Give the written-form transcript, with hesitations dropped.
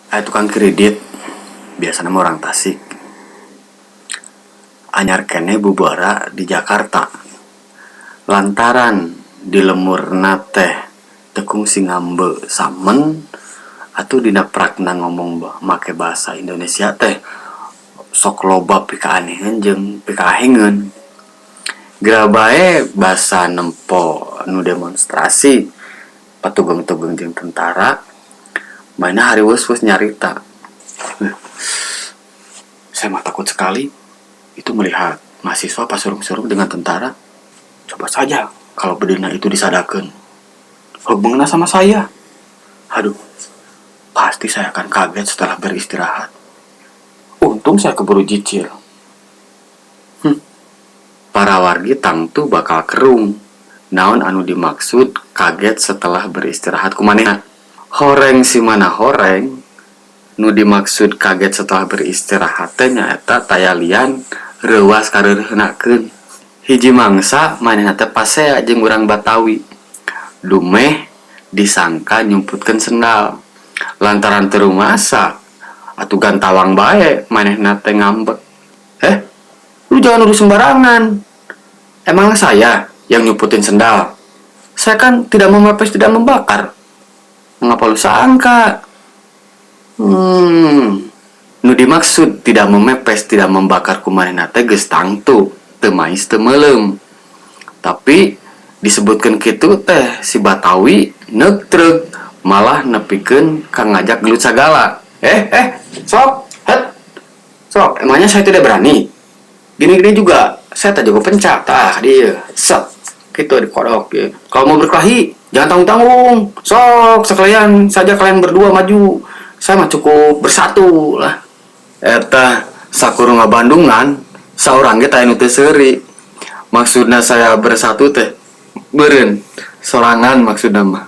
Aya tukang kredit, biasana mah orang Tasik. Anyar keneh bubara di Jakarta. Lantaran di lemurna teh teu kungsi ngambe samen atuh dina prakna ngomong make bahasa Indonesia teh sok loba pikaaneheun jeung pikaahengeun. Geura bae basa nempo nu demonstrasi patugeng-tugeng jeung tentara, manehna hariweus-weus nyarita. Saya mah takut sekali itu melihat mahasiswa pasurung-surung dengan tentara. Coba saja kalau bedena itu disadakeun. Hubungannya sama saya. Aduh, pasti saya akan kaget setelah beristirahat. Untung saya keburu jicil. Para wargi tangtu bakal kerung. Naon anu dimaksud kaget setelah beristirahat ku manehna? Horeng si mana horeng, nu dimaksud kaget setelah beristirahat teh nyaeta taya lian reuwas kareureuhnakeun. Hiji mangsa manehna teh pasea jeung urang Batawi. Dumeh disangka nyumputkeun sendal. Lantaran teu rumasa atuh gantawang bae manehna teh ngambek. "Eh, lu jangan nuduh sembarangan. Emang saya yang nyumputin sendal? Saya kan tidak memepes, tidak membakar. Mengapa lu sangka?" Nu dimaksud tidak memepes, tidak membakar ku manehna teh geus tangtu, teu mais teu meuleum. Tapi disebutkeun kitu teh si Batawi neuk treuk, malah nepikeun ka ngajak gelut sagala. "Eh, eh, sok, het. Sok, emangnya saya tidak berani? Gini-gini juga, saya tak jago pencak, tah dia. Set, gitu dikodok ya. Kalau mau berkelahi, jangan tanggung-tanggung. Sok, sekalian saja kalian berdua maju. Saya mah cukup bersatu lah." Eta sakurunga Bandungan, saurang ge taya nu teu seuri. Maksudna saya bersatu teh beureun sorangan maksudna mah.